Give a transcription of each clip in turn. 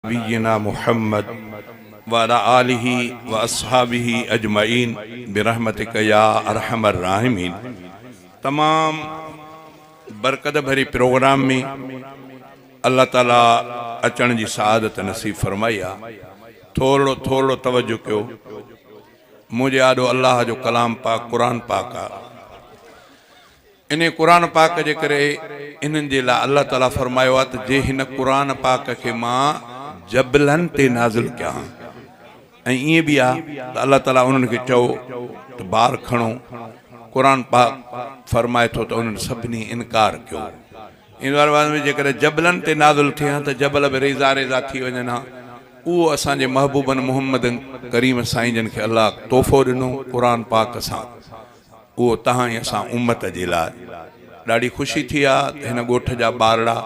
نبينا محمد وعلي آله واصحابه اجمعين برحمتک يا ارحم الراحمين تمام برڪت ڀري پروگرام ۾ الله تعالي اچڻ جي سعادت نصيب فرمائي آ ٿورڙو ٿورڙو توجه ڪيو منهنجي آڏو الله جو ڪلام پاڪ قرآن پاڪ آ. انهيء قرآن پاڪ جي ڪري انهن جي لاء الله تعاليٰ فرمايو آهي ته جي هن قرآن پاڪ کي مان جبلن تي نازل ڪيان ها ۽ ائين به آهي ته الله تعاليٰ انهن کي چئو ته بار کڻو قرآن پاڪ فرمائي ٿو ته انهن سڀني انڪار ڪيو ان واري بعد ۾ جيڪڏهن جبلن تي نازل ٿئي ها ته جبل به ريزا ريزا ٿي وڃن ها اهو اسان جي محبوبن محمد ڪريم سائين جن کي الله تحفو ڏنو قرآن پاڪ سان اهو توهان ۽ اسان امت جي لاء ڏاڍي خوشي ٿي آ ته هن ڳوٺ جا ٻارڙا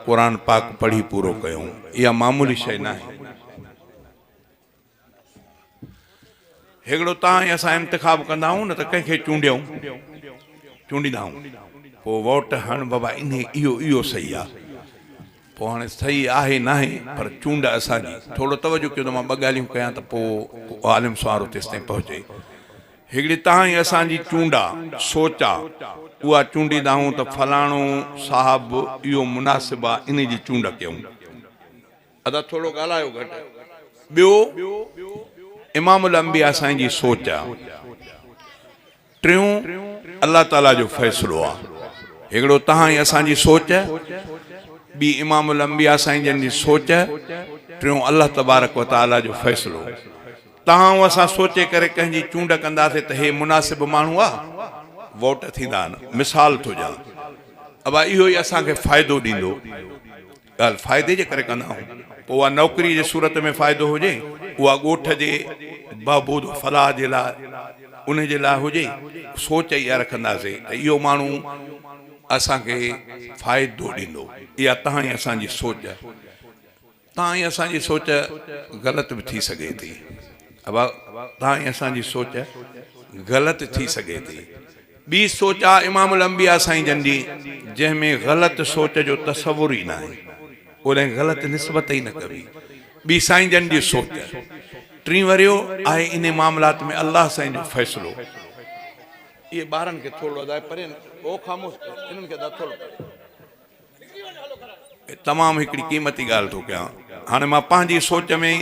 قرآن پاڪ پڙهي پورو ڪيون اها معمولي شيء ناهي. هڪڙو توهان ۽ اسان انتخاب ڪندا آهيون نه ته ڪنهن کي چونڊيون چونڊيندا آهيون پوء ووٽ هڻ بابا انهي اهو اهو صحيح آ پوء هاڻي صحيح آهي ناهي پر چونڊ اسان جي ٿورو توجه ڪيو ته مان ٻه ڳالهيون ڪيان ته پوء عالم سوارو تيستائين پهچي. هڪڙي تان ئي اسان جي چونڊ آ، سوچ آ، اها چونڊيندا آهيون ته فلاڻو صاحب اهو مناسب آ انهي جي چونڊ ڪيون. ادا ٿورو ڳالهايو گهٽ. ٻيو امام الانبياء سائين جي سوچ آ. ٽيون الله تعالي جو فيصلو آ. هڪڙو تهان ۽ اسان جي سوچ، ٻي امام الانبياء سائين جن جي سوچ، ٽيون الله تبارڪ و تعالي جو فيصلو. توهان ۽ اسان سوچي ڪري ڪنهن جي چونڊ ڪنداسين ته هي مناسب ماڻهو آ، ووٽ ٿيندا آهن، مثال ٿو ڏيان. ابا اهو ئي اسان کي فائدو ڏيندو. ڳالهه فائدي جي ڪري ڪندا آهيون، پوء اها نوڪري جي صورت ۾ فائدو هجي، اها ڳوٺ جي بهبود و فلاح جي لاء ان جي لاء هجي، سوچ اها رکنداسين ته اهو ماڻهو اسان کي فائدو ڏيندو، اها توهان ۽ اسان جي سوچ. توهان ۽ اسان جي سوچ غلط به ٿي سگهي ٿي. ابا توهان ۽ اسان جي سوچ غلط ٿي سگهي ٿي. ٻي سوچ آ امام الانبياء سائين جن جي جنهن ۾ غلط سوچ جو تصور ئي ناهي. اوڏانهن غلط نسبت ئي نه ڪبي. ٻي سائين جن جي سوچ. ٽين وريو آهي انهي معاملات ۾ الله سائين جو فيصلو. اهي ٻارن کي ٿورڙو ادا پري او خاموش انهن کي ادا ٿورڙو پري. تمام هڪڙي قيمتي ڳالهه ٿو ڪيان. هاڻي مان پنهنجي سوچ ۾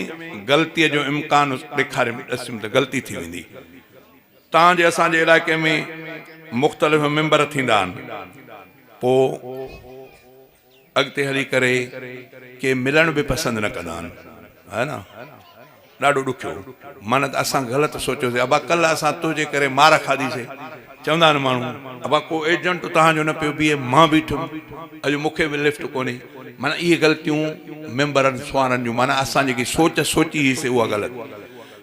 غلطيء جو امڪان ڏيکاري ڏسيم ته غلطي ٿي ويندي. تان جي اسان جي علائقي ۾ مختلف ميمبر ٿيندا آهن. پوء اڳتي هلي ڪري ڪي ملڻ به پسند نه ڪندا آهن. ها نه؟ ڏاڍو ڏکيو هو. معنيٰ ته اسان غلط سوچيوسين. ابا ڪلهه اسان تنهنجي ڪري مار کاڌيسين. چوندا آهن ماڻهو، ابا ڪو ايجنٽ توهان جو نه پيو بيهي، مان بيٺم، اڄ مون کي به لفٽ ڪونهي. معنيٰ اهي غلطيون ميمبرن سوارن جون، معنيٰ اسان جيڪي سوچ سوچي هئي سي اها غلط.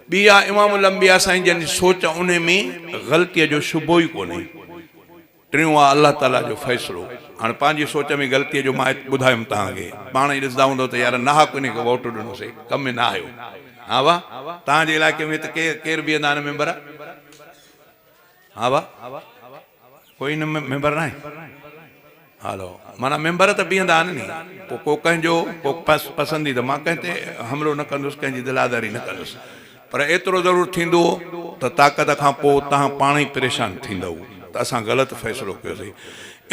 ٻي اها امام الانبياء سائين جن جي سوچ انهي ۾ غلطيء جو شبهو ئي ڪونهي. ٽيون آ الله تعاليٰ جو فيصلو. هاڻ پنهنجي سوچ ۾ غلطيء جو مان ٻڌايم توهان کي. پاڻ ئي ڏسندا هوندؤ ته يار ناحق انهي کي ووٽ ڏنوسي، ڪم ۾ نه آيو. ها وا توهان جي علائقي ۾ ته ڪير ڪير بيهندا آهن ميمبر؟ ها وا ڪوئي نه ميمبر ناهي؟ هلو معنيٰ ميمبر ته بيهندا آهن ني پوء ڪو ڪنهن جو ڪو پسنديده مان ڪنهن تي حملو نه ڪندس ڪنهن جي دل آزاري نه ڪندس پر ايترو ضرور ٿيندو ته طاقت کان پوء توهان پاڻ ئي پريشان ٿيندؤ ته اسان غلط فيصلو ڪيوسين.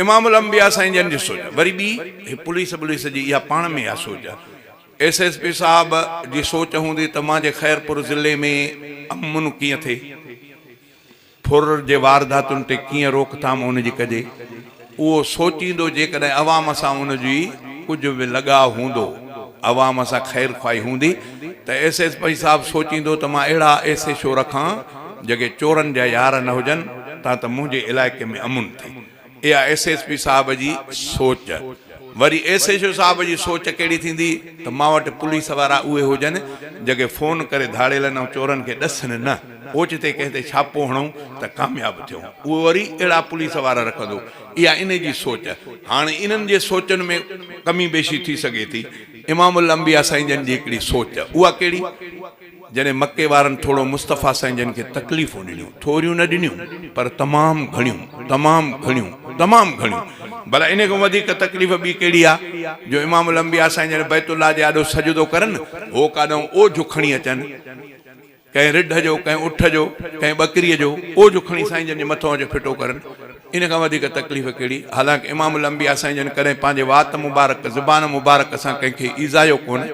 امام الانبياء سائين جن جي سوچ وري ٻي هي پوليس بوليس جي اها پاڻ ۾ اها سوچ ايس ايس پي صاحب جي سوچ هوندي ته مان جي خيرپور ضلعي ۾ امن ڪيئن ٿئي. ڦر جي وارداتن تي ڪيئن روڪٿام ان جي ڪجي، اهو سوچيندو جيڪڏهن عوام سان ان جي ڪجهه به لڳاء هوندو، عوام سان خير خواهي هوندي ته ايس ايس پي صاحب سوچيندو ته مان اهڙا ايس ايڇ او رکان جيڪي چورن جا يار نه هجن تان ته منهنجي علائقي ۾ امن ٿئي. اها ايس ايس پي صاحب جي سوچ. وري ايس ايڇ او صاحب جي سوچ ڪهڙي ٿيندي ته مان وٽ پوليس وارا اهي هجن جيڪي فون ڪري ڌاڙيلن ۽ چورن کي ڏسن نه، اوچتي ڪنهن تي ڇاپو هڻون ته ڪامياب ٿيون. اهو وري اهڙا پوليس وارا رکندو. اها انهي جي سوچ. هاڻي انهن جي سوچن ۾ ڪمي بيشي ٿي سگهي ٿي. امام الانبياء سائين جن جي هڪڙي سوچ. اها ڪهڙي؟ جڏهن مڪي وارن ٿورو مصطفيٰ سائين جن کي تڪليفون ڏنيون، ٿوريون نه ڏنيون پر تمام گهڻيون، تمام گهڻيون، تمام گهڻيون. ڀلا انهي کان وڌيڪ تڪليف ٻي ڪهڙي آ جو امام الانبياء سائين جڏهن بيت الله جي آڏو سجدو ڪرن، هو ڪاڏانهن اوجهه کڻي اچن، ڪنهن رڍ جو، ڪنهن اٺ جو، ڪنهن ٻڪريء جو اوجهه کڻي سائين جن جي مٿان اچي ڦٽو ڪرن. ان کان وڌيڪ تڪليف ڪهڙي؟ حالانڪ امام الانبياء سائين جن ڪڏهن پنهنجي وات مبارڪ، زبان مبارڪ سان ڪنهن کي ايذايو ڪونه،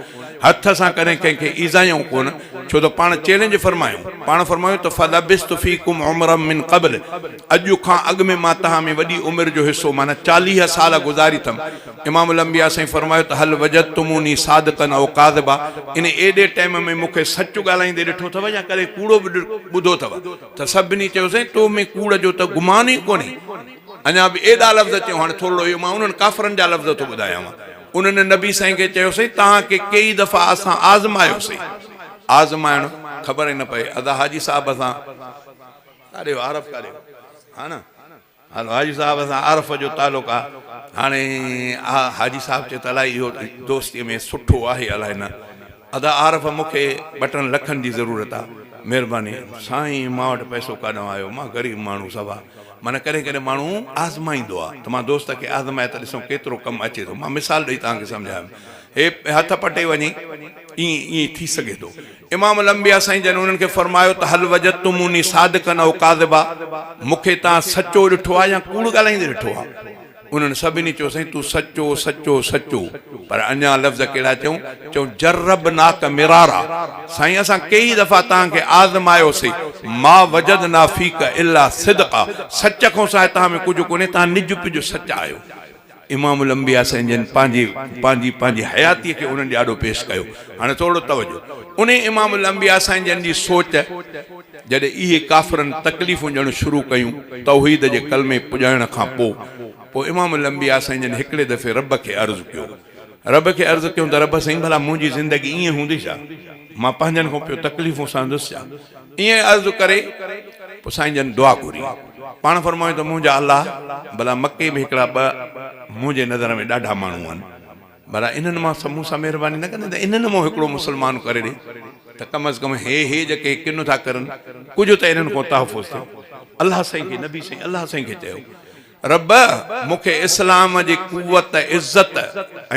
هٿ سان ڪڏهن ڪنهن کي ايذايائون ڪونه، ڇو ته پاڻ چئلينج فرمايائون. پاڻ فرمايو ته فلبثت فيڪم عمرا من قبل اڄ کان اڳ ۾ مان توهان ۾ وڏي عمر جو حصو معنيٰ 40 سال گذاري اٿم. امام الانبياء سائين فرمايو ته هل وجدتموني صادقا او ڪاذبا ان ايڏي ٽائيم ۾ مون کي سچ ڳالهائيندي ڏٺو اٿو يا ڪڏهن ڪوڙو به ٻڌو اٿو؟ ته سڀني چيو سائين تو ۾ ڪوڙ جو ته گمان ئي ڪونهي. اڃا به ايڏا لفظ چيو هاڻي ٿورڙو اهو مان انهن ڪافرن جا لفظ ٿو ٻڌايانو. انهن نبي سائين کي چيو سائين توهان کي ڪيئي دفعا اسان آزمايوسين. آزمائڻ خبر ئي نه پئي ادا حاجي صاحب سان ڪاڏي ويو عارف ڪاڏي ويو ها نه هلو حاجي صاحب سان عارف جو تعلق آ هاڻي حاجي صاحب چي ته الائي اهو دوستي ۾ سٺو آهي الائي نه ادا عارف مون کي ٻه ٽن لکن جي ضرورت آ مهرباني سائين مان وٽ پئسو ڪاڏانهن آيو مان غريب ماڻهو سوا معنيٰ ڪڏهن ڪڏهن ماڻهو آزمائيندو آ ته مان دوست کي آزمائي ته ڏسون ڪيترو ڪم اچي ٿو مان مثال ڏئي توهان کي سمجهايم هي هٿ پٽي وڃي ائين ائين ٿي سگهي ٿو امام الانبياء سائين جن انهن کي فرمايو ته هل وجدتموني صادقا او ڪاذبا مون کي توهان سچو ڏٺو آهي يا ڪوڙ ڳالهائيندي ڏٺو آهي؟ انهن سڀني چيو سائين تون سچو سچو سچو پر اڃا لفظ ڪهڙا چئون چئون جربناک مرارا سائين اسان ڪيئي دفعا توهان کي آزمايوسي ما وجدنا فيک الا صدقا سچ کان سواء توهان ۾ ڪجهه ڪونهي توهان نج پج سچا آهيو. امام الانبياء سائين جن پنهنجي پنهنجي پنهنجي حياتيء کي انهن جي آڏو پيش ڪيو. هاڻي ٿورڙو توجه. انهي امام الانبياء سائين جن جي سوچ جڏهن اهي ڪافرن تڪليفون ڏيڻ شروع ڪيون توحيد جي ڪلمي پڄائڻ کان پوء پوء امام الانبياء سائين جن هڪڙي دفعي رب کي عرض ڪيو رب کي عرض ڪيو ته رب سائين ڀلا منهنجي زندگي ائين هوندي ڇا مان پنهنجن کان پيو تڪليفون سهندس ڇا ائين عرض ڪري پوء سائين جن دعا گهري. پاڻ فرمايو ته منهنجا الله! ڀلا مڪي ۾ هڪڙا ٻه منهنجي نظر ۾ ڏاڍا ماڻهو آهن، ڀلا انهن مان مون سان مهرباني نه ڪندين ته انهن مان هڪڙو مسلمان ڪري ڏي ته ڪم از ڪم هي هي جيڪي ڪن ٿا ڪرن ڪجهه ته انهن کان تحفظ ٿئي. الله سائين کي نبي سائين الله سائين کي چيو. رب! مون کي اسلام جي قوت، عزت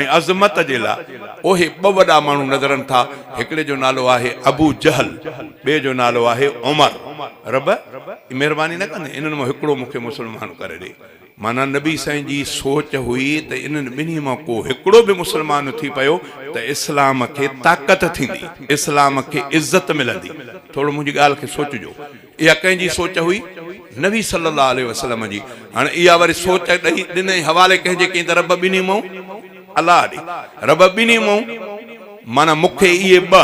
۽ عظمت جي لاء اهي ٻه وڏا ماڻهو نظرن ٿا، هڪڙي جو نالو آهي ابو جهل، ٻئي جو نالو آهي عمر. رب! مهرباني نه ڪندين، انهن مان هڪڙو مون کي مسلمان ڪري ڏي. معنيٰ نبي سائين جي سوچ هئي ته انهن ٻنهي مان ڪو هڪڙو به مسلمان ٿي پيو ته اسلام کي طاقت ٿيندي، اسلام کي عزت ملندي. ٿورو منهنجي ڳالهه کي سوچجو. اها ڪنهن جي سوچ هئي؟ نبي صلي الله عليه وسلم جي. هاڻي اها وري سوچ ڏئي ڏنئي حوالي ڪنهن جي ڪئين ته رب ٻنهي مئون الله ڏي. رب ٻنهي مئون معنيٰ مون کي اهي ٻه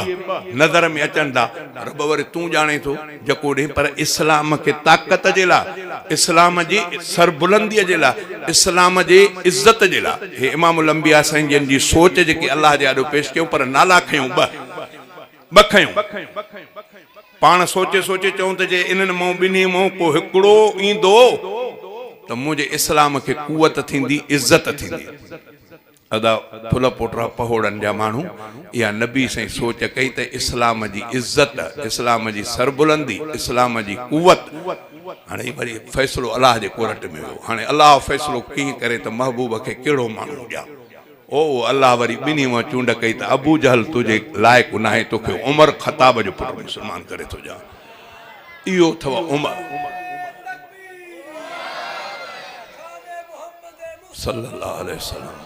نظر ۾ اچن ٿا. رب وري تون ڄاڻين ٿو جيڪو ڏئين پر اسلام کي طاقت جي لاء، اسلام جي سربلنديء جي لاء، اسلام جي عزت جي لاء. هي امام الانبياء سائين جن جي سوچ جيڪي الله جي آڏو پيش ڪيون پر نالا کنيون ٻه. ٻه کنيون. پاڻ سوچي سوچي چئون ته جي انهن مئون ٻنهي مئون ڪو هڪڙو ايندو ته منهنجي اسلام کي قوت ٿيندي، عزت ٿيندي. ادا ڦل پوٽرا پهوڙن جا ماڻهو اها نبي سائين سوچ ڪئي ته اسلام جي عزت، اسلام جي سربلندي، اسلام جي قوت. هاڻي وري فيصلو الله جي ڪورٽ ۾ ويو. هاڻي الله فيصلو ڪيئن ڪري ته محبوب کي ڪهڙو ماڻهو ڏيان. او الله وري ٻنهي مان چونڊ ڪئي ته ابوجهل تنهنجي لائق ناهي توکي عمر خطاب جو پٽ مسلمان ڪري ٿو ڏيان اهو اٿو عمر صلي الله عليه وسلم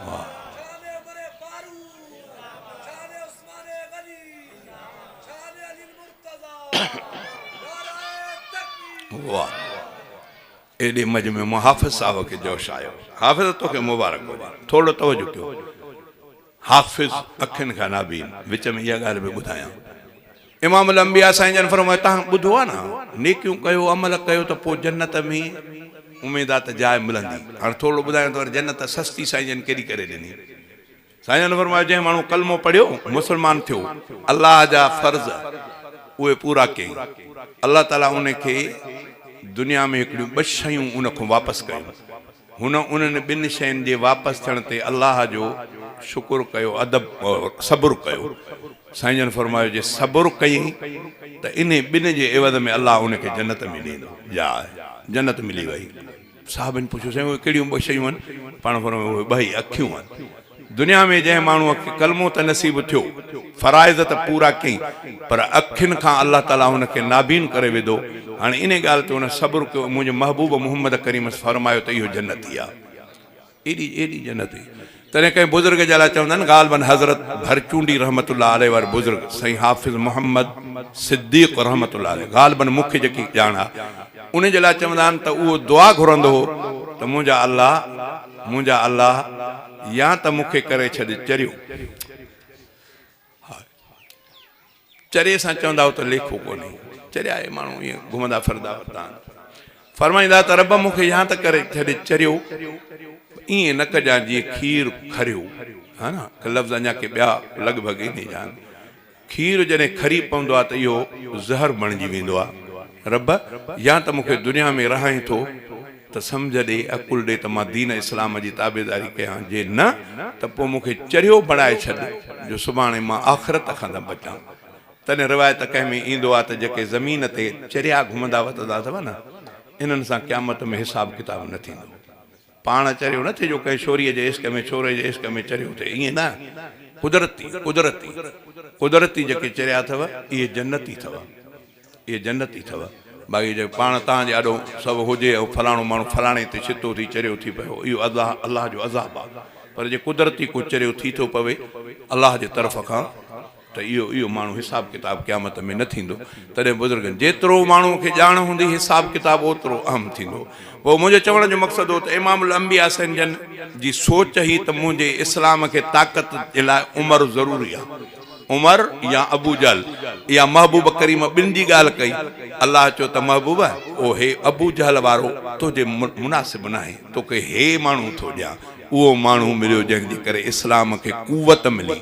واه واه ايڏي مجمع مان حافظ صاحب کي جوش آيو. حافظ توکي مبارڪ هجي. ٿورڙو توجه ڪيو. حافظ اکين کان نابين. وچ ۾ اها ڳالهه به ٻڌايان. امام الانبياء سائين جن فرمايو توهان ٻڌو آهي نه نيڪيون ڪيو عمل ڪيو ته پوء جنت ۾ اميد آ ته جاء ملندي. هاڻ ٿورڙو ٻڌايان ته وري جنت سستي سائين جن ڪيڏي ڪري ڏني. سائين جن فرمايو جنهن ماڻهو ڪلمو پڙهيو مسلمان ٿيو الله جا فرض اهي پورا ڪيائين الله تعالي ان کي دنيا ۾ هڪڙيون ٻه شيون ان کان واپس ڪيون هن انهن ٻن شين جي واپس ٿيڻ تي الله جو شڪر ڪيو ادب صبر ڪيو سائين جن فرمايو جي صبر ڪيائين ته انهي ٻن جي عوض ۾ الله ان کي جنت ۾ ڏيندو جاء. جنت ملي وئي. صحابن پڇيو، سائين اهي ڪهڙيون ٻه شيون آهن؟ پاڻ فرمايو، اهي ٻه ئي اکيون آهن. دنيا ۾ جنهن ماڻهوء کي ڪلمو ته نصيب ٿيو، فرائض ته پورا ڪيائين، پر اکين کان الله تعاليٰ هن کي نابين ڪري وڌو. هاڻي انهي ڳالهه تي هن صبر ڪيو ۽ منهنجي محبوب محمد ڪريم فرمايو ته اهو جنتي آهي. ايڏي ايڏي جنت هئي. تڏهن ڪنهن بزرگ جي لاء چوندا آهن، غالباً حضرت ڀرچونڊي رحمة الله عليه واري بزرگ سائين حافظ محمد صديق رحمة الله عليه، غالباً مون کي جيڪي ڄاڻ آهي، ان جي لاء چوندا آهن ته اهو دعا گهرندو هو ته منهنجا الله، منهنجا الله يا ته مون کي ڪري ڇڏ چريو. ها چري سان چوندا هو ته ليکو ڪونهي. چريا اهي ماڻهو ائين گهمندا ڦرندا وتندا آهن. فرمائيندا ته رب مون کي يا ته ڪري ڇڏ چريو، ائين نه ڪجان جيئن کير کريو. ها نه لفظ اڃا ڪي ٻيا لڳ ڀڳ انهي جا آهن. کير جڏهن کري پوندو آهي ته اهو زهر بڻجي ويندو آهي. رب! يا ته مون کي دنيا ۾ رهائين ٿو ته سمجهه ڏي، عقل ڏي ته مان دين اسلام جي تابعداري ڪيان، جي نه ته پوء مون کي چريو بڻائي ڇڏ جو سڀاڻي مان آخرت کان نه بچان. تڏهن روايت ڪنهن ۾ ايندو آهي ته جيڪي زمين تي چريا گهمندا وتندا اٿو نه، انهن سان قيامت ۾ حساب ڪتاب نه ٿيندو. پاڻ چريو نه ٿئي جو ڪنهن ڇوريء جي عشق ۾ ڇوري جي عشق ۾ چريو ٿئي، ائين نه، قدرتي، قدرتي، قدرتي جيڪي چريا اٿو، اهي جنتي اٿو، اهي جنتي اٿو، باقي جي پاڻ توهان جي آڏو سڀ هجي ۽ فلاڻو ماڻهو فلاڻي تي ڇتو ٿي چريو ٿي پيو، اهو الله الله جو عذاب آهي، پر جي قدرتي ڪو چريو ٿي ٿو پوي الله جي طرف کان، ته اهو اهو ماڻهو حساب ڪتاب قيامت ۾ نه ٿيندو. تڏهن بزرگن جيترو ماڻهو کي ڄاڻ هوندي حساب ڪتاب اوترو اهم ٿيندو. پوء منهنجي چوڻ جو مقصد هو ته امام الانبياء سائين جن جي سوچ هئي ته منهنجي اسلام کي طاقت جي لاء عمر ضروري آهي. عمر يا ابو جهل يا محبوب ڪريم ٻن جي ڳالهه ڪئي. الله چيو ته محبوب او هي ابو جهل وارو تنهنجي مناسب ناهي توکي هي ماڻهو ٿو ڏيان. اهو ماڻهو مليو جنهن جي ڪري اسلام کي قوت ملي.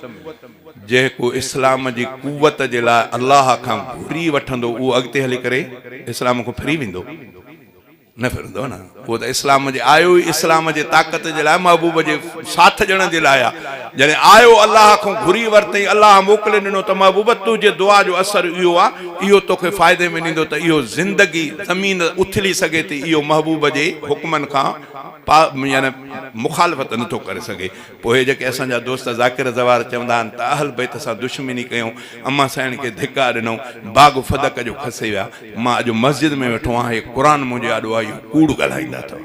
جيڪو اسلام جي قوت جي لاء الله کان گهري وٺندو اهو اڳتي هلي ڪري اسلام کان ڦري ويندو؟ نه ڦرندو نه. اهو ته اسلام جي آيو ئي اسلام جي طاقت جي لاء محبوب جي ساٿ ڏيڻ جي لاء آ. جڏهن آيو الله کان گهري ورتئين الله موڪلي ڏنو ته محبوب تنهنجي دعا جو اثر اهو آ اهو توکي فائدي ۾ ڏيندو ته اهو زندگي زمين اٿلي سگهي ٿي اهو محبوب جي حڪمن کان يعني مخالفت نٿو ڪري سگهي. پوء اهي جيڪي اسان جا دوست ذاڪر زوار چوندا آهن ته اهل بيت سان دشمني ڪيائون، امان سائڻ کي ڌڪا ڏنائون، باغ فدڪ جو کسي ويا، مان اڄ مسجد ۾ ويٺو آهيان، هي قرآن منهنجي آڏو آهي، اهو ڪوڙ ڳالهائيندا اٿو،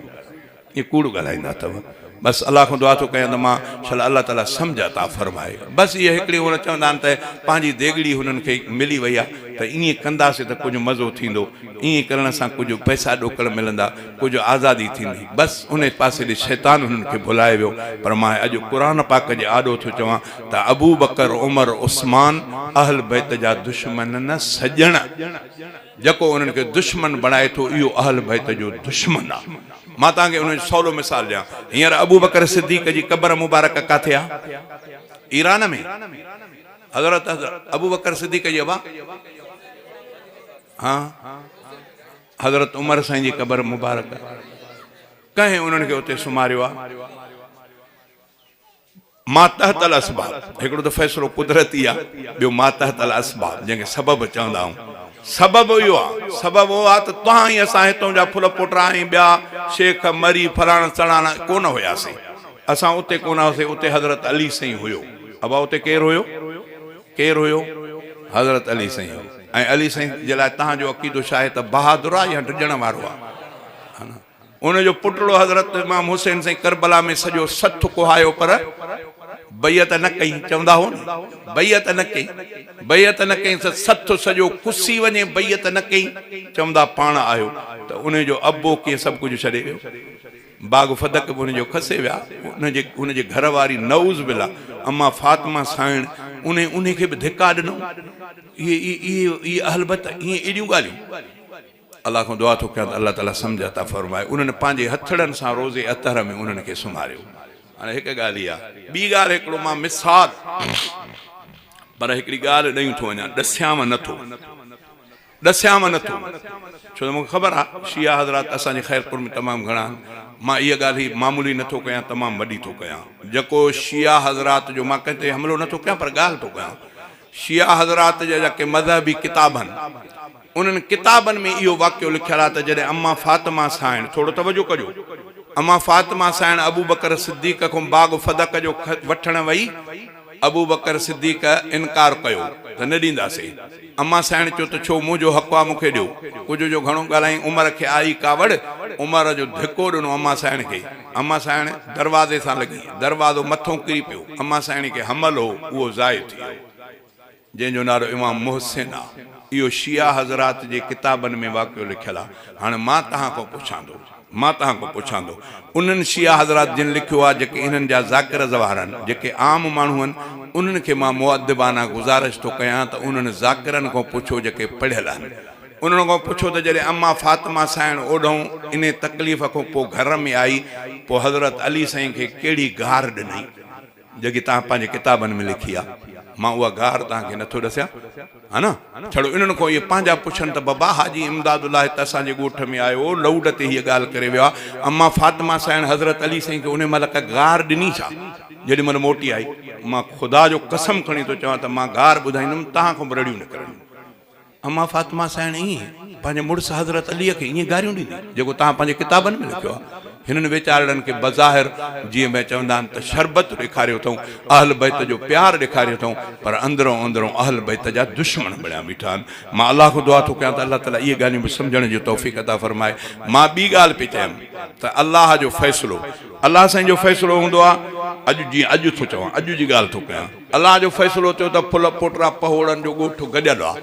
اهي ڪوڙ ڳالهائيندا اٿو. بس الله کان دعا ٿو ڪيان ته مان شل الله تعاليٰ سمجهه عطا فرمائي. بس اهي هڪڙي هن چوندا آهن ته پنهنجي ديڳڙي هنن کي ملي وئي آهي ته ائين ڪنداسين ته ڪجهه مزو ٿيندو، ائين ڪرڻ سان ڪجهه پئسا ڏوڪڙ ملندا، ڪجهه آزادي ٿيندي. بس انهي پاسي ڏي شيطان هنن کي ڀلائي ويو. پر مان اڄ قرآن پاڪ جي آڏو ٿو چوان ته ابوبڪر، عمر، عثمان اهل بيت جا دشمن نه سڄڻ. جيڪو انهن کي دشمن بڻائي ٿو اهو اهل بيت جو دشمن آ. مان توهان کي ان جو سولو مثال ڏيان. هينئر ابوبڪر صديق جي قبر مبارڪ ڪاٿي آ؟ ايران ۾. حضرت ابوبڪر صديق جي ابا ها. حضرت عمر سائين جي قبر مبارڪ ڪنهن انهن کي اتي سمهاريو آ؟ ما تحت الاسباب هڪڙو ته فيصلو قدرتي آ ٻيو ما تحت الاسباب جنهن کي سبب چوندا آهيون سبب اهو آ سبب اهو آ ته توهان ۽ اسان هتون جا ڦل پوٽا ۽ ٻيا شيخ مري فلاڻا سڙاڻا ڪونه هياسين اسان اتي ڪونه هئاسين اتي حضرت علي سائين هيو ابا اتي ڪير هيو؟ ڪير هيو؟ حضرت علي سائين هيو ۽ علي سائين جي لاء توهان جو عقيدو ڇا آهي ته بهادر آ يا ڊڄڻ وارو آ؟ ها نه ان جو پٽڙو حضرت امام حسين سائين ڪربلا ۾ سڄو سٿ ڪهايو پر بيعت نه ڪئي چوندا هو نه بيعت نه ڪئي بيعت نه ڪئي ته سٿ سڄو ڪسي وڃي بيعت نه ڪئي چوندا پاڻ آيو ته ان جو ابو ڪيئن سڀ ڪجهه ڇڏي ويو. باغ فدڪ به ان جو کسي ويا، ان جي ان جي گهر واري نعوذ بالله اما فاطمه سائڻ انهي انهي کي به ڌڪا ڏنو. اهي اهي اهي اهي اهل بيت ايئن ايڏيون ڳالهيون. الله کان دعا ٿو ڪيان ته الله تعالي سمجهه عطا فرمائي. انهن پنهنجي هٿڙن سان روضي اطهر ۾ انهن کي سمهاريو. هاڻي هڪ ڳالهه اها، ٻي ڳالهه هڪڙو مان مثال پر هڪڙي ڳالهه ڏيون ٿو وڃان، ڏسيانو نه ٿو. ڏسيانو نه ٿو، ڇو ته مون کي خبر آهي شيعا حضرات اسان جي خيرپور ۾ تمام گهڻا آهن. مان اها ڳالهه هي معمولي نه ٿو ڪيان، تمام وڏي ٿو ڪيان. جيڪو شيعا حضرات جو مان ڪنهن تي حملو نه ٿو ڪيان پر ڳالهه ٿو ڪيان. شيعا حضرات جا جيڪي مذهبي ڪتاب آهن، انهن ڪتابن ۾ اهو واقعو لکيل آهي ته جڏهن اما فاطمه سائڻ، ٿورو توجه ڪجو، اما فاطمه سائڻ ابوبڪر صديق کان باغ فدڪ جو وٺڻ وئي، ابوبڪر صديق انڪار ڪيو ته نه ڏينداسين. اما سائڻ چيو ته ڇو منهنجو حق آ مون کي ڏيو. ڪجهه جو گهڻو ڳالهائين عمر کي آئي ڪاوڙ، عمر جو ڌڪو ڏنو اما سائڻ کي. اما سائڻ دروازي سان لڳي، دروازو مٿون ڪري پيو، اما سائڻ کي حمل هو اهو ضايع ٿي ويو. جنهن جو نالو امام محسن آ. اهو شيعه حضرات جي ڪتابن ۾ واقعو لکيل آ. هاڻي مان توهان کان پڇان ٿو، مان توهان کان پڇان ٿو، انهن شيعه حضرات جن لکيو آ، جيڪي انهن جا ذاڪر زوار آهن، جيڪي عام ماڻهو آهن، انهن کي مان مؤدبانه گذارش ٿو ڪيان ته انهن ذاڪرن کان پڇو جيڪي پڙهيل آهن. انهن کان پڇو ته جڏهن اما فاطمه سائڻ اوڏهون انهي تڪليف کان پوء گهر ۾ آئي، پوء حضرت علي سائين کي ڪهڙي گار ڏنائين؟ جيڪي توهان پنهنجي ڪتابن ۾ لکي آ، مان اها گار توهان کي نٿو ڏسيان، ها نه؟ ڇڙو انهن کان اهي پنهنجا پڇن ته بابا حاجي امداد الله هت اسان جي ڳوٺ ۾ آيو هو، لوڊ تي هيء ڳالهه ڪري ويو آ، اما فاطمه سائڻ حضرت علي سائين کي انهي مهل ڪا گار ڏني ڇا؟ جيڏي مهل موٽي آئي، مان خدا جو قسم کڻي ٿو چوان ته مان گار ٻڌائيندم، توهان کان به رڙيون نڪرنديون. اما فاطمه سائڻ ائين پنهنجي مڙس حضرت علي کي ائين گاريون ڏيندي جيڪو توهان پنهنجي ڪتابن ۾ لکيو آهي. هنن ويچارڙن کي بظاهر جيئن به چوندا آهن ته شربت ڏيکاريو اٿئون، اهل بيت جو پيار ڏيکاريو اٿئون پر اندرون اندرون اهل بيت جا دشمن بڻيا بيٺا آهن. مان الله کان دعا ٿو ڪيان ته الله تعالي اهي ڳالهيون به سمجهڻ جي توفيق عطا فرمائي. مان ٻي ڳالهه پئي چيم ته الله جو فيصلو الله سائين جو فيصلو هوندو آهي اڄ جيئن اڄ ٿو چوان اڄ جي ڳالهه ٿو ڪيان. الله جو فيصلو ٿيو ته ڦل پوٽرا پهوڙن جو ڳوٺ گڏيل آ.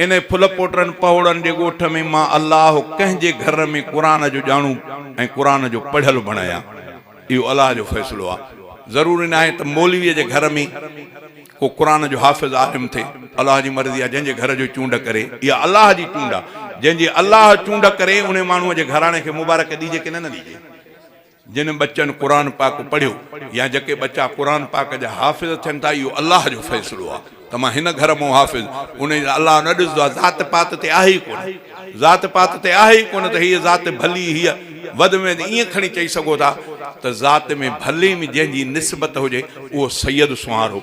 انهي ڦل پوٽرن پهوڙن جي ڳوٺ ۾ مان الله ڪنهن جي گهر ۾ قرآن جو ڄاڻو ۽ قرآن جو پڙهيل بڻايان. اهو الله جو فيصلو آ. ضروري ناهي ته مولويء جي گهر ۾ ڪو قرآن جو حافظ عالم ٿئي. الله جي مرضي آ جنهن جي گهر جو چونڊ ڪري. اها الله جي چونڊ آ. جنهن جي الله چونڊ ڪري انهي ماڻهوء جي گهراڻي کي مبارڪ ڏيجي ڪي نه نه ڏيجي. جن ٻچن قرآن پاڪ پڙهيو يا جيڪي ٻچا قرآن پاڪ جا حافظ ٿين ٿا اهو الله جو فيصلو آهي ته مان هن گهر مان حافظ ان جي الله نه ڏسندو آهي ذات پات تي آهي ئي ڪونه ذات پات تي آهي ئي ڪونه ته هيء ذات ڀلي هيء وڌ ۾ وڌ ائين کڻي چئي سگهو ٿا ته ذات ۾ ڀلي ۾ جنهن جي نسبت هجي اهو سيد سنوارو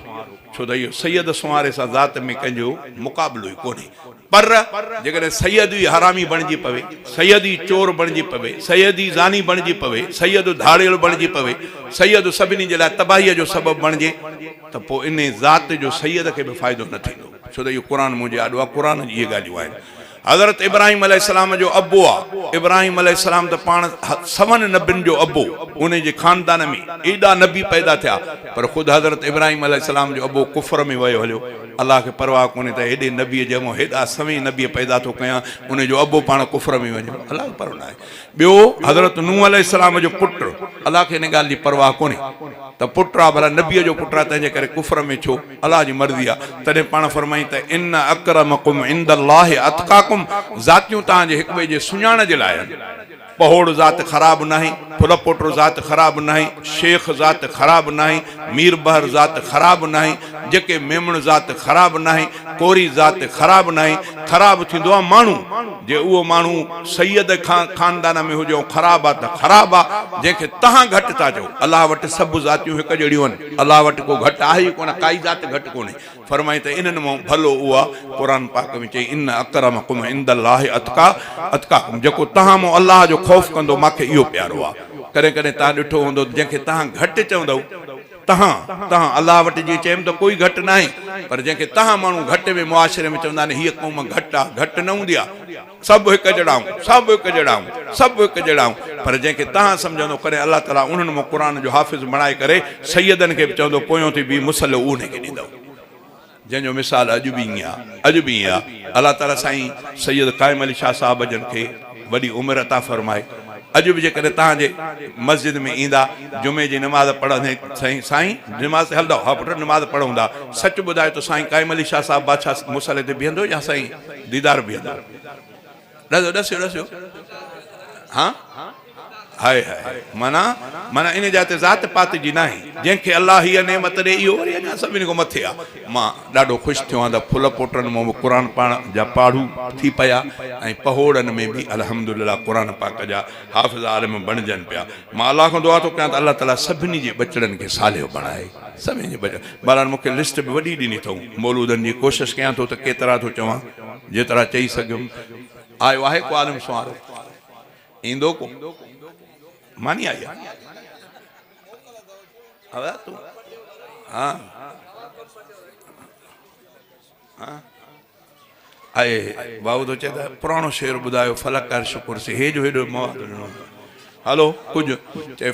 ڇو ته اهو سيد سنواري سان ذات ۾ ڪنهن جو مقابلو ئي ڪونهي. پر جيڪڏهن سيد ئي حرامي بڻجي پوي، سيد ئي چور بڻجي پوي، سيد ئي زاني بڻجي پوي، سيد ڌاڙيل بڻجي پوي، سيد سڀني جي لاء تباهيء جو سبب بڻجي ته پوء انهي ذات جو سيد کي به فائدو نه ٿيندو. ڇو ته اهو قرآن منهنجي آڏو آهي، قرآن جي اهي ڳالهيون آهن. حضرت ابراهيم عليه السلام جو ابو آ، ابراهيم عليه السلام ته پاڻ سون نبين جو ابو، انهي جي خاندان ۾ ايڏا نبي پيدا ٿيا، پر خود حضرت ابراهيم عليه السلام جو ابو ڪفر ۾ ويو هليو. الله کي پرواهه ڪونهي ته هيڏي نبيء جي مون هيڏا سوين نبي پيدا ٿو ڪيان، ان جو ابو پاڻ ڪفر ۾ وڃي ويو، الله کي پرواهه ناهي. ٻيو حضرت نوح عليه السلام جو پٽ، الله کي ان ڳالهه جي پرواهه ڪونهي ته پٽ آ ڀلا نبيء جو پٽ آ تنهن جي ڪري ڪفر ۾ ڇو، الله جي مرضي آ. تڏهن پاڻ فرمائين ته ان اڪرمڪم عند الله اتقاڪم، ذاتيون توهان جي هڪٻئي جي سڃاڻ جي لاء آهن. پهوڙ ذات خراب ناهي، ڦلپوٽو ذات خراب ناهي، شيخ ذات خراب ناهي، ميربحر ذات خراب ناهي، جيڪي ميمڻ ذات خراب ناهي، ڪوري ذات خراب ناهي، خراب ٿيندو آ ماڻهو، جي اهو ماڻهو سيد خاندان ۾ هجي ۽ خراب آ ته خراب آ، جنهن کي تهان گهٽ ٿا چئو، الله وٽ سڀ ذاتيون هڪ جهڙيون آهن، الله وٽ ڪو گهٽ آهي ئي ڪونه، ڪائي ذات گهٽ ڪونهي. فرمائين ته انهن مان ڀلو اهو آ، قرآن پاڪ ۾ چئي ان اڪرمڪم عند الله اتقا اتقاڪم جيڪو توهان مان الله جو خوف ڪندو مان کي اهو پيارو آ. ڪڏهن ڪڏهن توهان ڏٺو هوندو ته جنهن کي توهان گهٽ چوندؤ توهان توهان الله وٽ جيئن چيم ته ڪوئي گهٽ ناهي پر جنهن کي توهان ماڻهو گهٽ ۾ معاشري ۾ چوندا آهن هيء قوم گهٽ آ گهٽ نه هوندي آ. سڀ هڪ جهڙا آهيون، سڀ هڪ جهڙا آهيون، سڀ هڪ جهڙا آهيون، پر جنهن کي توهان سمجهندو ڪڏهن الله تعاليٰ انهن مان قرآن جو حافظ بڻائي ڪري سيدن کي به چوندو پويون ٿي بيهه مصلي انهي کي ڏيندو. جنهن جو مثال اڄ به ائين آهي، اڄ به ائين آهي. الله تعاليٰ سائين سيد قائم علي شاهه صاحب جن کي وڏي عمر عطا فرمائي. اڄ به جيڪڏهن توهان جي مسجد ۾ ايندا جمعي جي نماز پڙهندي سائين سائين نماز تي هلندؤ؟ ها پٽ نماز پڙهون ٿا. سچ ٻڌايو ته سائين قائم علي شاهه صاحب بادشاهه مصلي تي بيهندو يا سائين ديدار بيهندو؟ ڏسيو ڏسيو ڏسيو ها هاء هاء معنيٰ معنيٰ ان جاء تي ذات پات جي ناهي جنهن کي الله هيء نعمت ڏي اهو وري اڃا سڀني کان مٿي آ. مان ڏاڍو خوش ٿيو آهيان ته ڦل پوٽن مان به قرآن پاڻ جا پاڙهو ٿي پيا ۽ پهوڙن ۾ به الحمدلله قرآن پاڪ جا حافظ عالم بڻجن پيا. مان الله کان دعا ٿو ڪيان ته الله تعالي سڀني جي ٻچڙن کي صالح بڻائي سڀني جي ٻچڙن بهرحال مون کي لسٽ به وڏي ڏني اٿئون مولودن جي ڪوشش ڪيان ٿو ته ڪيترا ٿو چوان. جيترا چئي سگهيم. آيو آهي ڪو عالم سنوارو؟ ايندو ڪو؟ ماني آئي آهي. آيا تون؟ ها ها آهي بابو ٿو چئي ته پراڻو شعر ٻڌايو فلڪ عرش ڪرسي هي جو هيڏو مواد ڏنو هلو ڪجهه چئي.